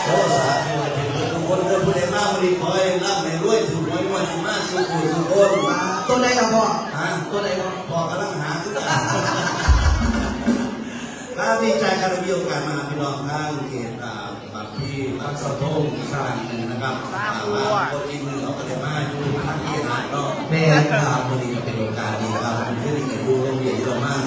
ຂໍສາທຸໃຫ້ຖືກເບິດທຸກຄົນເດີ ຜູ້ໃດມາມື້ນີ້ຂໍໃຫ້ລ່ຳໃຫ້ລວຍ ຖືກຫວຍງວດຊິມາສູ່ຜູ້ສູ່ຄົນ. ຕົວໃດລະພໍ່? ຮະ? ຕົວໃດພໍ່? ພໍ່ກຳລັງຫາຄືກັນ. ຄາບ ດີໃຈຄັບ ໄດ້ມີໂອກາດມາຫາພີ່ນ້ອງທາງເຂດ ອ່າ ບາງພີ ບາງເສົາໂທງອີກຄັ້ງໜຶ່ງນະຄັບ. ອ່າ ມາຄົນອີກມື້ເຮົາກໍໄດ້ມາຢູ່ທາງທີ່ຫາດເນາະ. ແມ່ນຄັບ. ມື້ນີ້ກໍເປັນໂອກາດດີຄັບ ຄືນີ້ກໍຢູ່ໂຮງຮຽນຢູ່ລະມັງ.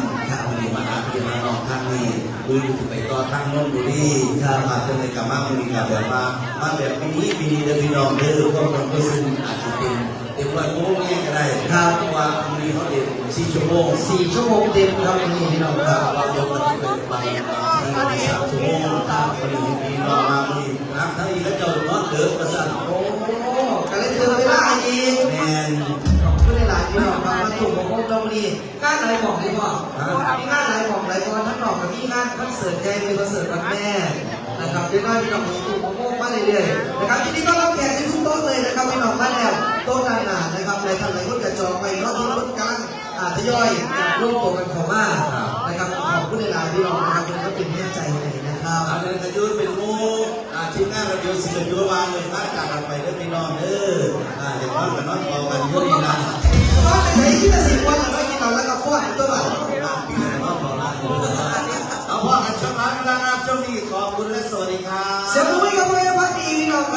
ມື້ນີ້ມາຫາພີ່ຫານ້ອງທາງນີ້ ມື້ອື່ນຊິໄປຕໍ່ທາງນນທະບູລີ. ຄັບ ຈັ່ງໃດກໍມາມື້ນີ້ກໍແບບວ່າ ມາແບບມິນິ ມິນິເດີພີ່ນ້ອງເດີ. ຄວາມມ່ວນຄວາມຊື່ນອາດຈະເປັນ ເຕັມຮ້ອຍກວ່າໂມງແຮງກໍໄດ້. ຄັບ ເພາະວ່າມື້ນີ້ເຮົາເຮັດສີ່ຊົ່ວໂມງ ສີ່ຊົ່ວໂມງເຕັມຄັບ ມື້ນີ້ພີ່ນ້ອງຄັບ. ວ່າປົກກະຕິໄປປະມານສາມຊົ່ວໂມງ. ຄັບ ມື້ນີ້ພີ່ນ້ອງມາມື້ນີ້ ທັງທີ່ເຂົາເຈົ້ານອນເດິກວ່າຊັ້ນ. ໂອ້ ກໍເລີຍເພີ່ມເວລາໃຫ້ອີກ. ແມ່ນ. ຂອບຄຸນຫຼາຍໆ ພີ່ນ້ອງຄັບ ມາທຸກຫົວໂມງເນາະມື້ນີ້. ງານຫຼາຍໝ່ອງເດ້ພໍ່? ຮະ? ມີງານຫຼາຍໝ່ອງຫຼາຍບ່ອນ ທາງນອກກໍມີງານຄອນເສີດໃຫຍ່ ມີຄອນເສີດວັນແມ່ນະຄັບ. ເດັກນ້ອຍພີ່ນ້ອງກໍຢູ່ມາເລື້ອຍໆນະຄັບ. ຍິນດີຕ້ອນຮັບແຂກໃນທຸກໂຕະເລີຍນະຄັບ ພີ່ນ້ອງມາແລ້ວ. ໂຕະດ້ານໜ້ານະຄັບ ຫຼາຍທ່ານຫຼາຍຄົນກໍຈອງໄວ້ເນາະ ມີຄົນກຳລັງ ອ່າ ທະຍອຍລວມໂຕກັນເຂົ້າມານະຄັບ. ຂອບຄຸນຫຼາຍໆ ພີ່ນ້ອງນະຄັບ ເພິ່ນກໍເປັນແຮງໃຈໃຫ້ນະຄັບ. ອັນນັ້ນກໍຢູ່ເປັນໝູ່ ອ່າ ທີມງານລະເບີຍວຊີ ກໍຢູ່ວ່າເອີ້ນມາຈາກກັນໄປເດີພີ່ນ້ອງເດີ. ອ່າ ຢ່ານອນກໍນອນເຝົ້າກັນຢູ່ນີ້ນະ. ນອນຈັ່ງໃດ ກິນແຕ່ຊິມ່ວນລະ ກິນເຫຼົ້າລະກະຟ້ອນຕົວບາດ. ອ່າ ປີນອນເຝົ້າກັນ. ເອົາ ພໍ້ກັນຊ່ວງຫຼັງນະຄັບ. ຊ່ວງນີ້ຂອບຄຸນ ແລະ ສະຫວັດດີຄັບ. ສຽງປະມືກັບພໍ່ແມ່ພັກດີພີ່ນ້ອງຄັບ.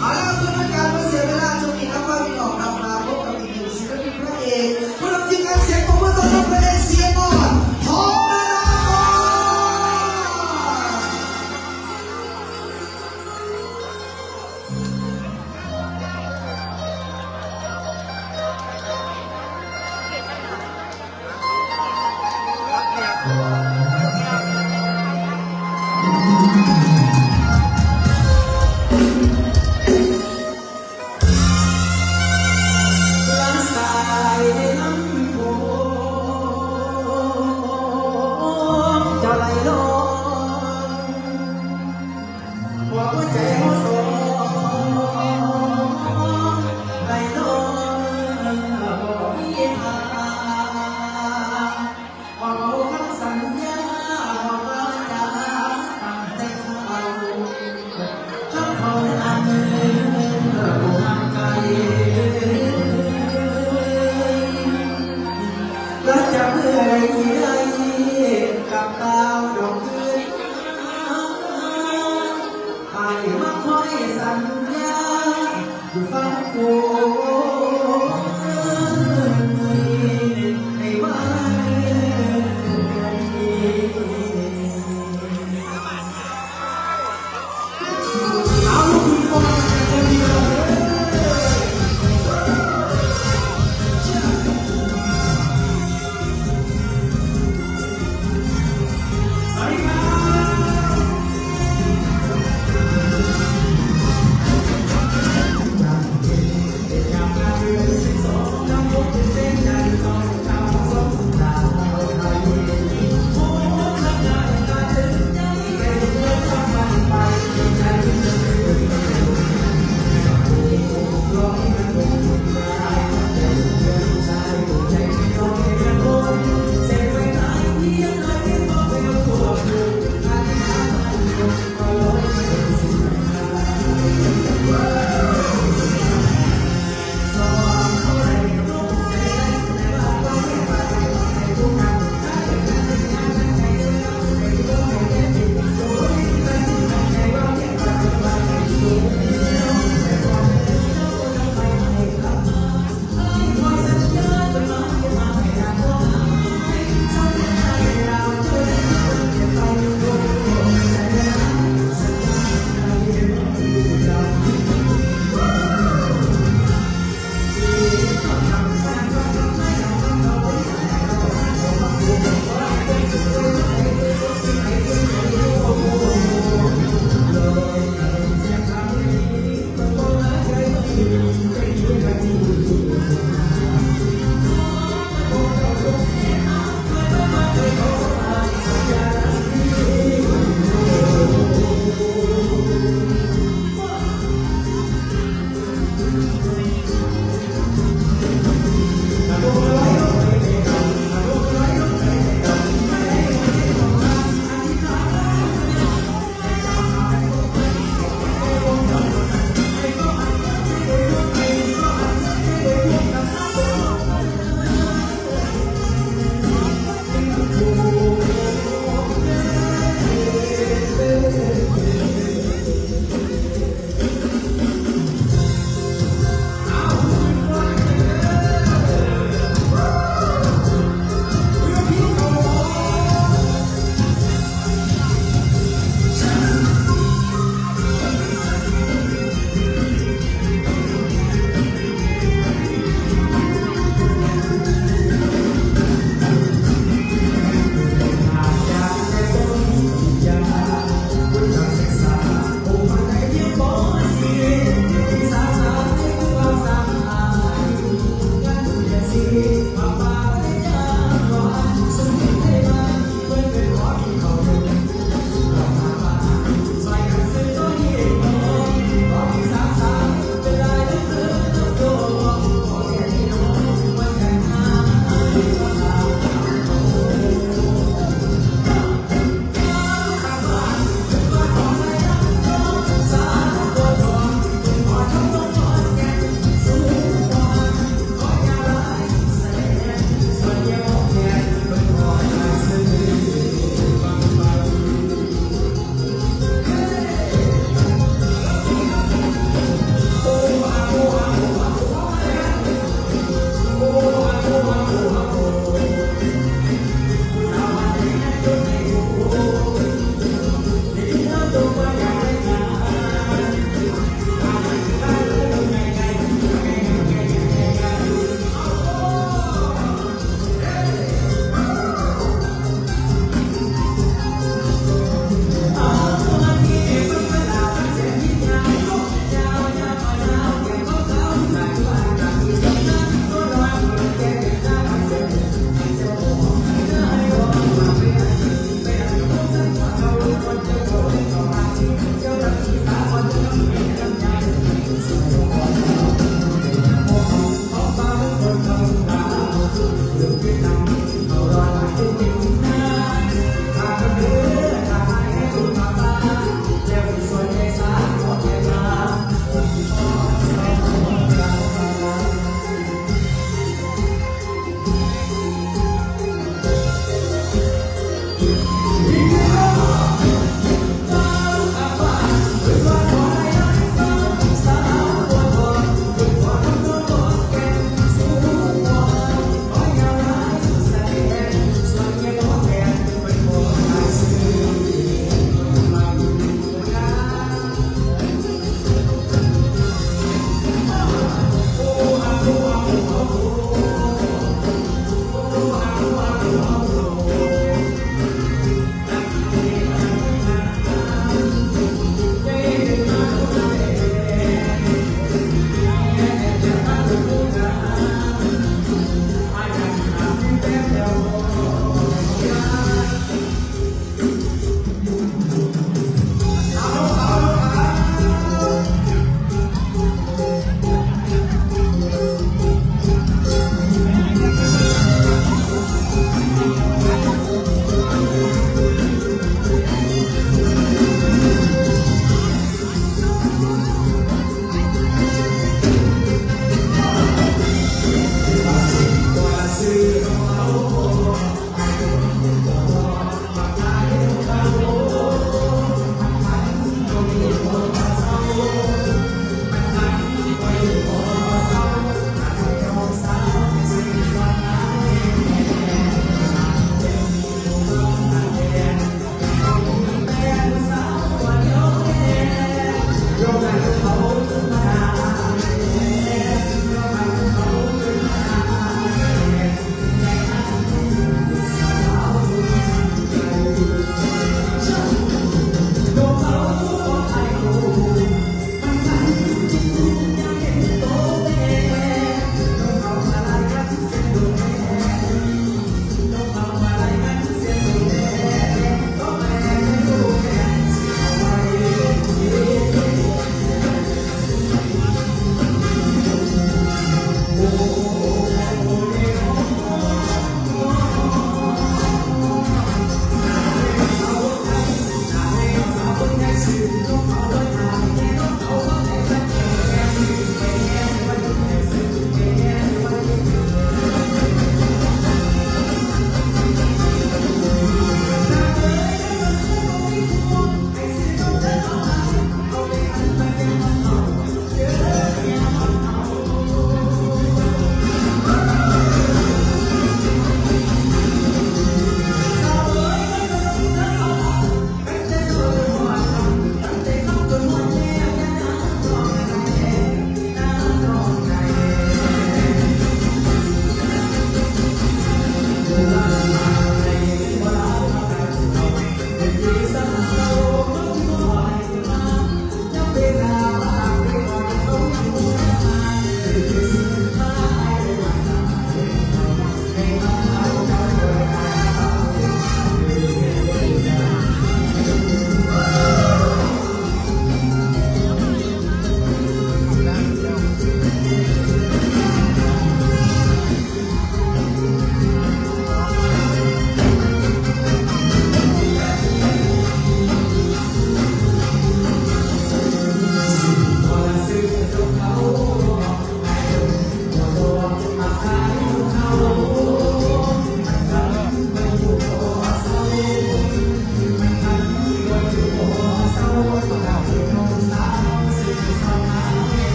ເອົາລະ ເພື່ອເປັນການບໍ່ເສຍເວລາ ຊ່ວງນີ້ນຳພາພີ່ນ້ອງຄັບ ມາພົບກັບອີກໜຶ່ງສິນ ພະເອກ ຜູ້ນຳທີມງານ ສຽງປົບມືຕ້ອນຮັບພະເອກ ເສຍງອ່ອນ ທອງມານາຄອນ.